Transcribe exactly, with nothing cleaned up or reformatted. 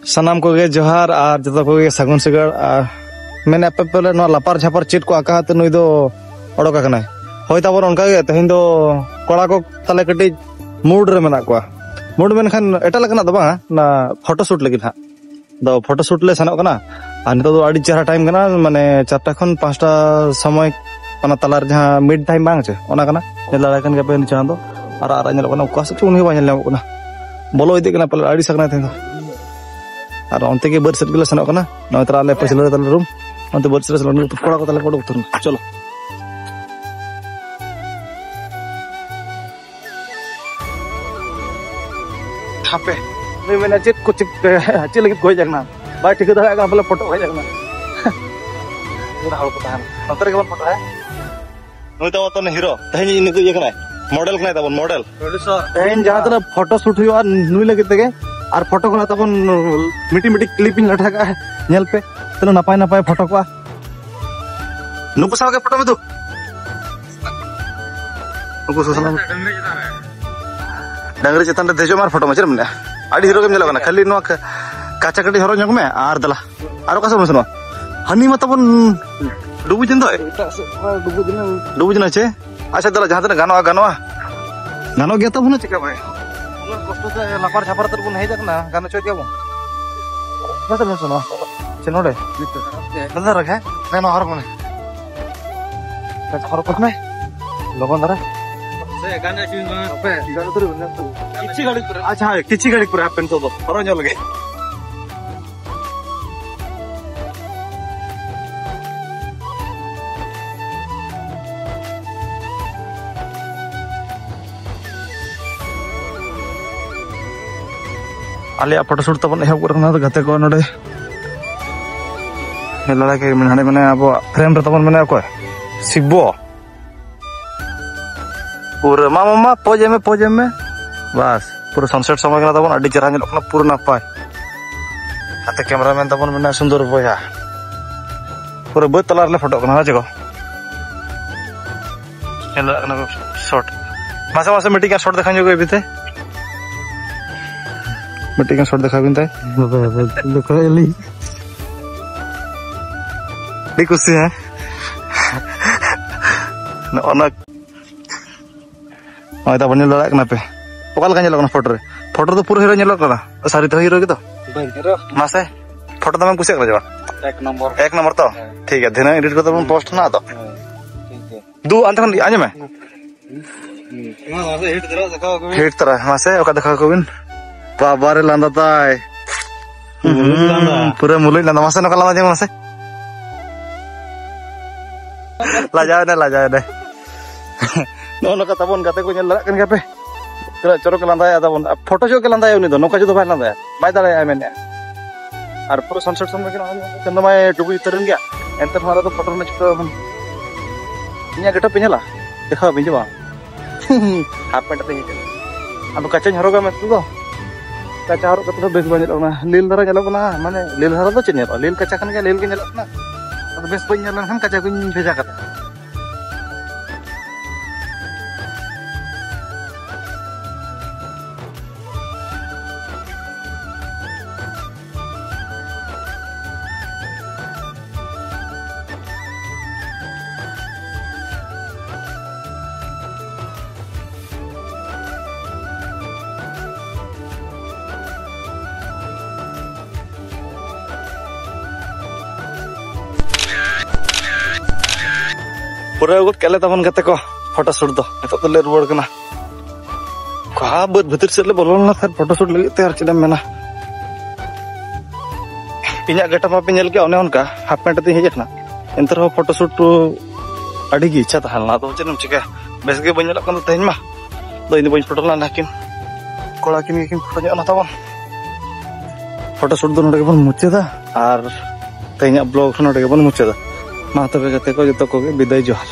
ᱥᱟᱱᱟᱢ ᱠᱚᱜᱮ ᱡᱚᱦᱟᱨ ᱟᱨ ᱡᱚᱛᱚ ᱠᱚᱜᱮ ᱥᱟᱹᱜᱩᱱ ᱥᱤᱸᱜᱟᱹᱲ᱾ ᱟᱨ ᱢᱮᱱᱮᱫ ᱯᱮ ᱯᱟᱞᱮ ᱱᱚᱣᱟ ᱞᱟᱯᱟᱨ ᱡᱷᱟᱯᱟᱨ ᱪᱮᱫ ᱠᱚ ᱟᱸᱠᱟ ᱟᱛᱮ ᱱᱩᱭ ᱫᱚ ᱚᱰᱚᱠ ᱟᱠᱟᱱᱟᱭ᱾ ᱦᱳᱭ ᱛᱟᱵᱚᱱ ᱚᱱᱠᱟ ᱜᱮ ᱛᱮᱦᱮᱧ ᱫᱚ ᱠᱚᱲᱟ ᱠᱚ ᱛᱟᱞᱮ ᱠᱟᱹᱴᱤᱡ ᱢᱩᱰ ᱨᱮ ᱢᱮᱱᱟᱜ ᱠᱚᱣᱟ᱾ ᱢᱩᱰ ᱢᱮᱱᱠᱷᱟᱱ ᱮᱴᱟᱜ ᱞᱮᱠᱟᱱᱟᱜ ᱫᱚ ᱵᱟᱝᱟ, ᱚᱱᱟ ᱯᱷᱳᱴᱳ ᱥᱩᱴ ᱞᱟᱹᱜᱤᱫ ᱦᱟᱸᱜ᱾ ᱟᱫᱚ ᱯᱷᱳᱴᱳ ᱥᱩᱴ ᱞᱮ ᱥᱮᱱᱚᱜ ᱠᱟᱱᱟ᱾ ᱟᱨ ᱱᱤᱛᱚᱜ ᱫᱚ ᱟᱹᱰᱤ ᱪᱮᱦᱨᱟ ᱴᱟᱭᱤᱢ ᱠᱟᱱᱟ, ᱢᱟᱱᱮ ᱪᱟᱨᱴᱟ ᱠᱷᱚᱱ ᱯᱟᱸᱪᱴᱟ ᱥᱚᱢᱚᱭ, ᱚᱱᱟ ᱛᱟᱞᱟᱨᱮ ᱡᱟᱦᱟᱸ ᱢᱤᱰ ᱴᱟᱭᱤᱢ ᱵᱟᱝ ᱪᱮ, ᱚᱱᱟ ᱠᱟᱱᱟ᱾ ᱧᱮᱞ ᱫᱟᱲᱮᱭᱟᱜ ᱠᱟᱱ ᱜᱮᱭᱟ ᱯᱮ ᱱᱤᱪᱟᱹ ᱫᱚ᱾ ᱟᱨ ᱟᱨᱟᱜ ᱧᱮᱞᱚᱜ ᱠᱟᱱᱟ, ᱚᱠᱟ ᱥᱮᱫ ᱪᱚ ᱩᱱᱤ ᱦᱚᱸ ᱵᱟᱭ ᱧᱮᱞ ᱧᱟᱢᱚᱜ ᱠᱟᱱᱟ᱾ ᱵᱚᱞᱚ ᱤᱫᱤᱜ ᱠᱟᱱᱟ ᱯᱟᱞᱮ, ᱟᱹᱲᱤᱥ ᱟᱠᱟᱱᱟᱭ ᱛᱮᱦᱮᱧ ᱫᱚ᱾ ᱟᱨ ᱚᱱᱛᱮ ᱜᱮ ᱵᱟᱹᱫᱽ ᱥᱮᱫ ᱜᱮᱞᱮ ᱥᱮᱱᱚᱜ ᱠᱟᱱᱟ᱾ ᱱᱚᱜᱼᱚᱭ ᱛᱟᱨᱟ ᱟᱞᱮ ᱯᱟᱹᱪᱷᱞᱟᱹ ᱨᱮ ᱛᱟᱞᱮ ᱨᱩᱢ᱾ ᱚᱱᱛᱮ ᱵᱟᱹᱫᱽ ᱥᱮᱫ ᱞᱮ ᱥᱮᱱᱚᱜ ᱠᱟᱱᱟ᱾ ᱠᱚᱲᱟ ᱠᱚ ᱛᱟᱞᱮ ᱠᱚ ᱩᱰᱩᱠ ᱩᱛᱟᱹᱨ ᱮᱱᱟ᱾ ᱪᱚᱞᱚ᱾ ᱦᱟᱯᱮ, ᱩᱱᱤ ᱢᱮᱱᱟ ᱪᱮᱫ ᱠᱚ ᱪᱮᱫ, ᱪᱮᱫ ᱞᱟᱹᱜᱤᱫ ᱠᱚ ᱦᱮᱡ ᱟᱠᱟᱱᱟ? ᱵᱟᱭ ᱴᱷᱤᱠᱟᱹ ᱫᱟᱲᱮᱭᱟᱜ ᱠᱟᱱᱟ ᱵᱚᱞᱮ ᱯᱷᱳᱴᱳ ᱠᱚ ᱦᱮᱡ ᱟᱠᱟᱱᱟ᱾ ᱜᱚᱲᱟ ᱦᱚᱲ ᱠᱚ ᱛᱟᱦᱮᱱᱟ᱾ ᱱᱚᱛᱮ ᱨᱮᱜᱮ ᱵᱚᱱ ᱯᱷᱳᱴᱳᱭᱟ᱾ ᱱᱩᱭ ᱛᱟᱵᱚ ᱛᱚ ᱦᱤᱨᱳ, ᱛᱮᱦᱮᱧ ᱱᱩᱭ ᱤᱭᱟᱹ ᱠᱟᱱᱟᱭ, ᱢᱚᱰᱮᱞ ᱠᱟᱱᱟᱭ ᱛᱟᱵᱚᱱ, ᱢᱚᱰᱮᱞ᱾ ᱛᱮᱦᱮᱧ ᱡᱟᱦᱟᱸ ᱛᱤᱱᱟᱹᱜ ᱯᱷᱳᱴᱳ ᱥᱩᱴ ᱦᱩᱭᱩᱜᱼᱟ ᱱᱩᱭ ᱞᱟᱹᱜᱤᱫ ᱛᱮᱜᱮ, ᱟᱨ ᱯᱷᱳᱴᱳ ᱠᱷᱚᱱᱟᱜ ᱛᱟᱵᱚᱱ ᱢᱤᱫᱴᱤᱡ ᱢᱤᱫᱴᱤᱡ ᱠᱞᱤᱯ ᱤᱧ ᱞᱟᱴᱷᱟ ᱠᱟᱜᱼᱟ, ᱧᱮᱞ ᱯᱮ ᱛᱤᱱᱟᱹᱜ ᱱᱟᱯᱟᱭ ᱱᱟᱯᱟᱭ ᱯᱷᱳᱴᱳ ᱠᱚᱜᱼᱟ᱾ ᱱᱩᱠᱩ ᱥᱟᱶ ᱜᱮ ᱯᱷᱳᱴᱳ ᱢᱮ ᱫᱩ᱾ ᱱᱩᱠᱩ ᱥᱟᱶ ᱥᱟᱞᱟᱜ᱾ ᱰᱟᱝᱨᱤ ᱪᱮᱛᱟᱱ ᱨᱮ ᱫᱮᱡᱚᱜ ᱢᱮ ᱟᱨ ᱯᱷᱳᱴᱳ ᱢᱮ, ᱪᱮᱫ ᱮᱢ ᱢᱮᱱᱟ? ᱟᱹᱰᱤ ᱦᱤᱨᱳ ᱜᱮᱢ ᱧᱮᱞᱚᱜ ᱠᱟᱱᱟ, ᱠᱷᱟᱹᱞᱤ ᱱᱚᱣᱟ ᱠᱟ-, ᱠᱟᱪᱟ ᱠᱟᱹᱴᱤᱡ ᱦᱚᱨᱚᱜ ᱧᱚᱜ ᱢᱮ ᱟᱨ ᱫᱮᱞᱟ᱾ ᱟᱨ ᱚᱠᱟ ᱥᱮᱫ ᱵᱚᱱ ᱥᱮᱱᱚᱜᱼᱟ? ᱦᱟᱹᱱᱤ ᱢᱟ ᱛᱟᱵᱚᱱ ᱰᱩᱵᱩᱡ ᱮᱱ ᱫᱚᱭ᱾ ᱮᱴᱟᱜ ᱥᱮᱫ ᱛᱷᱚᱲᱟ ᱰᱩᱵᱩᱡ ᱮᱱᱟ᱾ ᱰᱩᱵᱩᱡ ᱮᱱᱟ ᱪᱮ? ᱟᱪᱪᱷᱟ, ᱫᱮᱞᱟ, ᱡᱟᱦᱟᱸ ᱛᱤᱱᱟᱹᱜ ᱜᱟᱱᱚᱜᱼᱟ, ᱜᱟᱱᱚᱜᱼᱟ᱾ ᱜᱟᱱᱚᱜ ᱜᱮᱭᱟ ᱛᱚ, ᱵᱚᱱ ᱪᱤᱠᱟ ᱵᱟᱭ? ᱩᱱᱟᱹᱜ ᱠᱚᱥᱴᱚ ᱛᱮ ᱞᱟᱯᱟᱨ ᱪᱷᱟᱯᱟᱨ ᱛᱮ ᱵᱚᱱ ᱦᱮᱡ ᱟᱠᱟᱱᱟ, ᱜᱟᱱ ᱦᱚᱪᱚᱭ ᱜᱮᱭᱟ ᱵᱚᱱ᱾ ᱚᱠᱟ ᱥᱮᱫ ᱵᱚᱱ ᱥᱮᱱᱚᱜᱼᱟ? ᱪᱮ ᱱᱚᱰᱮ? ᱱᱚᱰᱮ ᱫᱷᱟᱨᱟ ᱜᱮ? ᱦᱮᱸ, ᱱᱚᱣᱟ ᱦᱚᱨ ᱢᱟᱱᱮ᱾ ᱦᱚᱨ ᱠᱚ ᱢᱮ᱾ ᱞᱚᱜᱚᱱ ᱫᱷᱟᱨᱟ᱾ ᱠᱤᱪᱷᱤ ᱜᱷᱟᱹᱲᱤᱡ ᱯᱚᱨᱮ᱾ ᱟᱪᱪᱷᱟ, ᱦᱳᱭ, ᱠᱤᱪᱷᱤ ᱜᱷᱟᱹᱲᱤᱡ ᱯᱚᱨᱮ ᱦᱟᱯᱮ ᱱᱤᱛᱚᱜ ᱫᱚ ᱦᱚᱨᱚᱜ ᱧᱚᱜ ᱞᱮᱜᱮ᱾ ᱟᱞᱮᱭᱟᱜ ᱯᱷᱳᱴᱳ ᱥᱩᱴ ᱛᱟᱵᱚᱱ ᱮᱦᱚᱵ ᱜᱚᱫ ᱠᱟᱱᱟ ᱜᱟᱛᱮ ᱠᱚ ᱱᱚᱰᱮ᱾ ᱞᱟᱲᱟ ᱠᱮ ᱢᱮᱱᱟᱜᱼᱟ, ᱦᱟᱸᱰᱮ ᱢᱮᱱᱟᱭᱟ ᱟᱵᱚᱣᱟᱜ ᱯᱷᱨᱮᱢ ᱨᱮ ᱛᱟᱵᱚᱱ ᱢᱮᱱᱟᱭᱟ ᱚᱠᱚᱭ? ᱥᱤᱵᱚ᱾ ᱯᱩᱨᱟᱹ ᱢᱟ, ᱢᱟ, ᱢᱟ, ᱯᱚᱡᱽ ᱮᱢ ᱢᱮ, ᱯᱚᱡᱽ ᱮᱢ ᱢᱮ᱾ ᱵᱟᱥ, ᱯᱩᱨᱟᱹ ᱥᱟᱱᱥᱮᱴ ᱥᱚᱢᱚᱭ ᱠᱟᱱᱟ ᱛᱟᱵᱚᱱ, ᱟᱹᱰᱤ ᱪᱮᱦᱨᱟ ᱧᱮᱞᱚᱜ ᱠᱟᱱᱟ, ᱯᱩᱨᱟᱹ ᱱᱟᱯᱟᱭ᱾ ᱦᱟᱛᱮ ᱠᱮᱢᱮᱨᱟᱢᱮᱱ ᱛᱟᱵᱚᱱ ᱢᱮᱱᱟᱭᱟ ᱥᱩᱱᱫᱚᱨ ᱵᱚᱭᱦᱟ᱾ ᱯᱩᱨᱟᱹ ᱵᱟᱹᱫᱽ ᱛᱟᱞᱟ ᱨᱮᱞᱮ ᱯᱷᱳᱴᱳᱜ ᱠᱟᱱᱟ, ᱦᱮᱸ ᱪᱮ ᱜᱚ? ᱧᱮᱞ ᱫᱟᱲᱮᱭᱟᱜ ᱠᱟᱱᱟ ᱯᱮ ᱥᱚᱴ᱾ ᱢᱟᱥᱮ, ᱢᱟᱥᱮ, ᱢᱤᱫᱴᱤᱡ ᱜᱟᱱ ᱥᱚᱴ ᱫᱮᱠᱷᱟ ᱧᱚᱜ ᱟᱹᱜᱩᱭ ᱯᱮ ᱛᱮ᱾ ᱢᱤᱫᱴᱤᱡ ᱜᱟᱱ ᱥᱚᱴ ᱫᱮᱠᱷᱟᱣ ᱵᱤᱱ ᱛᱟᱭ᱾ ᱦᱟᱯᱮ, ᱦᱟᱯᱮ, ᱫᱮᱠᱷᱟᱣᱮᱫ ᱞᱤᱧ᱾ ᱟᱹᱰᱤ ᱠᱩᱥᱤ, ᱦᱮᱸ? ᱱᱚᱜᱼᱚ ᱱᱚᱣᱟ᱾ ᱱᱚᱜᱼᱚᱭ ᱛᱟᱵᱚᱱ ᱧᱮᱞ ᱫᱟᱲᱮᱭᱟᱜ ᱠᱟᱱᱟ ᱯᱮ᱾ ᱚᱠᱟ ᱞᱮᱠᱟ ᱧᱮᱞᱚᱜ ᱠᱟᱱᱟ ᱯᱷᱳᱴᱳ ᱨᱮ? ᱯᱷᱳᱴᱳ ᱨᱮᱫᱚ ᱯᱩᱨᱟᱹ ᱦᱤᱨᱳ ᱧᱮᱞᱚᱜ ᱠᱟᱱᱟ᱾ ᱥᱟᱹᱨᱤ ᱛᱮᱦᱚᱸ ᱦᱤᱨᱳ ᱜᱮᱛᱚ? ᱵᱟᱝ ᱦᱤᱨᱳ᱾ ᱢᱟᱥᱮ, ᱯᱷᱳᱴᱳ ᱫᱚᱢᱮᱢ ᱠᱩᱥᱤᱭᱟᱜ ᱠᱟᱱᱟ ᱪᱮ ᱵᱟᱝ? ᱮᱠ ᱱᱚᱢᱵᱚᱨ᱾ ᱮᱠ ᱱᱚᱢᱵᱚᱨ ᱛᱚ? ᱦᱮᱸ᱾ ᱴᱷᱤᱠ ᱜᱮᱭᱟ, ᱫᱷᱤᱱᱟᱹᱝ ᱮᱰᱤᱴ ᱠᱟᱛᱮ ᱵᱚᱱ ᱯᱳᱥᱴ ᱱᱟ ᱟᱫᱚ᱾ ᱦᱮᱸ, ᱴᱷᱤᱠ ᱜᱮᱭᱟ᱾ ᱫᱩ, ᱟᱱᱛᱮ ᱠᱷᱚᱱ ᱟᱸᱡᱚᱢ ᱢᱮ᱾ ᱦᱮᱸ, ᱢᱟᱥᱮ ᱦᱤᱴ ᱫᱷᱟᱨᱟ ᱫᱮᱠᱷᱟᱣ ᱠᱚᱵᱤᱱ᱾ ᱦᱤᱴ ᱛᱟᱨᱟ, ᱢᱟᱥᱮ ᱚᱠᱟ ᱫᱮᱠᱷᱟᱣ ᱠᱚᱵᱤᱱ? ᱵᱟᱵᱟ ᱨᱮ ᱞᱟᱸᱫᱟ ᱛᱟᱭ᱾ ᱢᱩᱞᱩᱡ ᱞᱟᱸᱫᱟ᱾ ᱦᱩᱸ, ᱯᱩᱨᱟᱹ ᱢᱩᱞᱩᱡ ᱞᱟᱸᱫᱟ᱾ ᱢᱟᱥᱮ ᱱᱚᱝᱠᱟ ᱞᱟᱸᱫᱟ ᱧᱮᱞ ᱢᱮ ᱢᱟᱥᱮ᱾ ᱞᱟᱡᱟᱣ ᱮᱱᱟᱭ, ᱞᱟᱡᱟᱣ ᱮᱱᱟᱭ᱾ ᱱᱚᱜᱼᱚ ᱱᱚᱝᱠᱟ ᱛᱟᱵᱚᱱ ᱜᱟᱛᱮ ᱠᱚ ᱧᱮᱞ ᱫᱟᱲᱮᱭᱟᱜ ᱠᱟᱱ ᱜᱮᱭᱟ ᱯᱮ᱾ ᱛᱤᱱᱟᱹᱜ ᱪᱚᱨᱚᱠ ᱮ ᱞᱟᱸᱫᱟᱭᱟ ᱛᱟᱵᱚᱱ᱾ ᱟᱨ ᱯᱷᱳᱴᱳ ᱡᱚᱦᱚᱜ ᱜᱮ ᱞᱟᱸᱫᱟᱭᱟ ᱩᱱᱤ ᱫᱚ, ᱱᱚᱝᱠᱟ ᱡᱩᱫᱤ ᱵᱟᱭ ᱞᱟᱸᱫᱟᱭᱟ, ᱵᱟᱭ ᱫᱟᱲᱮᱭᱟᱜᱼᱟ ᱢᱮᱱᱮᱫᱼᱟ᱾ ᱟᱨ ᱯᱩᱨᱟᱹ ᱥᱟᱱᱥᱮᱴ ᱥᱚᱢᱚᱭ ᱜᱮ ᱱᱚᱜᱼᱚᱭ ᱪᱟᱸᱫᱚ ᱢᱟᱭ ᱰᱩᱵᱩᱡ ᱩᱛᱟᱹᱨᱮᱱ ᱜᱮᱭᱟ, ᱮᱱᱛᱮ ᱨᱮᱦᱚᱸ ᱟᱞᱮ ᱫᱚ ᱯᱷᱳᱴᱳ ᱨᱮᱱᱟᱜ ᱪᱷᱩᱴᱟᱹᱣ ᱟᱵᱚᱱ᱾ ᱤᱧᱟᱹᱜ ᱜᱮᱴᱟᱯ ᱯᱮ ᱧᱮᱞᱟ, ᱫᱮᱠᱷᱟᱣ ᱟᱵᱤᱱ ᱡᱮ ᱵᱟᱝ᱾ ᱦᱟᱯ ᱯᱮᱱᱴ ᱟᱛᱮᱧ ᱦᱮᱡ ᱠᱟᱱᱟ᱾ ᱟᱫᱚ ᱠᱟᱪᱟᱧ ᱦᱚᱨᱚᱜᱟ ᱢᱮᱱᱛᱮ ᱫᱚ, ᱠᱟᱪᱟ ᱦᱚᱨᱚᱜ ᱠᱟᱛᱮ ᱫᱚ ᱵᱮᱥ ᱵᱟᱝ ᱧᱮᱞᱚᱜ ᱠᱟᱱᱟ᱾ ᱞᱤᱞ ᱫᱷᱟᱨᱟ ᱧᱮᱞᱚᱜ ᱠᱟᱱᱟ, ᱢᱟᱱᱮ ᱞᱤᱞ ᱫᱷᱟᱨᱟ ᱫᱚ ᱪᱮᱫ ᱧᱮᱞᱚᱜᱼᱟ, ᱞᱤᱞ ᱠᱟᱪᱟ ᱠᱷᱟᱱ ᱜᱮ ᱞᱤᱞ ᱜᱮ ᱧᱮᱞᱚᱜ ᱠᱟᱱᱟ᱾ ᱟᱫᱚ ᱵᱮᱥ ᱵᱟᱹᱧ ᱧᱮᱞ ᱞᱮᱱᱠᱷᱟᱱ ᱠᱟᱪᱟ ᱠᱚᱧ ᱵᱷᱮᱡᱟ ᱠᱟᱫᱟ᱾ ᱯᱩᱨᱟᱹᱣ ᱜᱚᱫ ᱠᱮᱫ ᱞᱮ ᱛᱟᱵᱚᱱ ᱜᱟᱛᱮ ᱠᱚ, ᱯᱷᱳᱴᱳ ᱥᱩᱴ ᱫᱚ᱾ ᱱᱤᱛᱚᱜ ᱫᱚᱞᱮ ᱨᱩᱣᱟᱹᱲ ᱠᱟᱱᱟ᱾ ᱚᱠᱟ ᱵᱟᱹᱫᱽ ᱵᱷᱤᱛᱤᱨ ᱥᱮᱫ ᱞᱮ ᱵᱚᱞᱚ ᱞᱮᱱᱟ ᱯᱷᱮᱨ ᱯᱷᱳᱴᱳ ᱥᱩᱴ ᱞᱟᱹᱜᱤᱫ ᱛᱮ, ᱟᱨ ᱪᱮᱫ ᱮᱢ ᱢᱮᱱᱟ᱾ ᱤᱧᱟᱹᱜ ᱜᱮᱴᱟᱯ ᱢᱟᱯᱮ ᱧᱮᱞ ᱠᱮᱜᱼᱟ, ᱚᱱᱮ ᱚᱱᱠᱟ ᱦᱟᱯ ᱯᱮᱱᱴ ᱟᱛᱮᱧ ᱦᱮᱡ ᱟᱠᱟᱱᱟ, ᱮᱱᱛᱮ ᱨᱮᱦᱚᱸ ᱯᱷᱳᱴᱳ ᱥᱩᱴ ᱟᱹᱰᱤ ᱜᱮ ᱤᱪᱪᱷᱟ ᱛᱟᱦᱮᱸ ᱞᱮᱱᱟ᱾ ᱟᱫᱚ ᱪᱮᱫ ᱮᱢ ᱪᱤᱠᱟᱹᱭᱟ, ᱵᱮᱥ ᱜᱮ ᱵᱟᱹᱧ ᱧᱮᱞᱚᱜ ᱠᱟᱱ ᱛᱟᱦᱮᱸᱫ ᱛᱮᱦᱮᱧ ᱢᱟ᱾ ᱟᱫᱚ ᱤᱧ ᱫᱚ ᱵᱟᱹᱧ ᱯᱷᱳᱴᱳ ᱞᱮᱱᱟ, ᱱᱟᱹᱠᱤᱱ ᱠᱚᱲᱟ ᱠᱤᱱ ᱜᱮᱠᱤᱱ ᱯᱷᱳᱴᱳ ᱧᱚᱜ ᱮᱱᱟ ᱛᱟᱵᱚᱱ᱾ ᱯᱷᱳᱴᱳ ᱥᱩᱴ ᱫᱚ ᱱᱚᱰᱮ ᱜᱮᱵᱚᱱ ᱢᱩᱪᱟᱹᱫᱟ, ᱟᱨ ᱛᱮᱦᱮᱧᱟᱜ ᱵᱞᱚᱜ ᱦᱚᱸ ᱱᱚᱰᱮ ᱜᱮᱵᱚᱱ ᱢᱩᱪᱟᱹᱫᱟ᱾ ᱢᱟ ᱛᱚᱵᱮ ᱜᱟᱛᱮ ᱠᱚ, ᱡᱚᱛᱚ ᱠᱚᱜᱮ ᱵᱤᱫᱟᱹᱭ, ᱡᱚᱦᱟᱨ᱾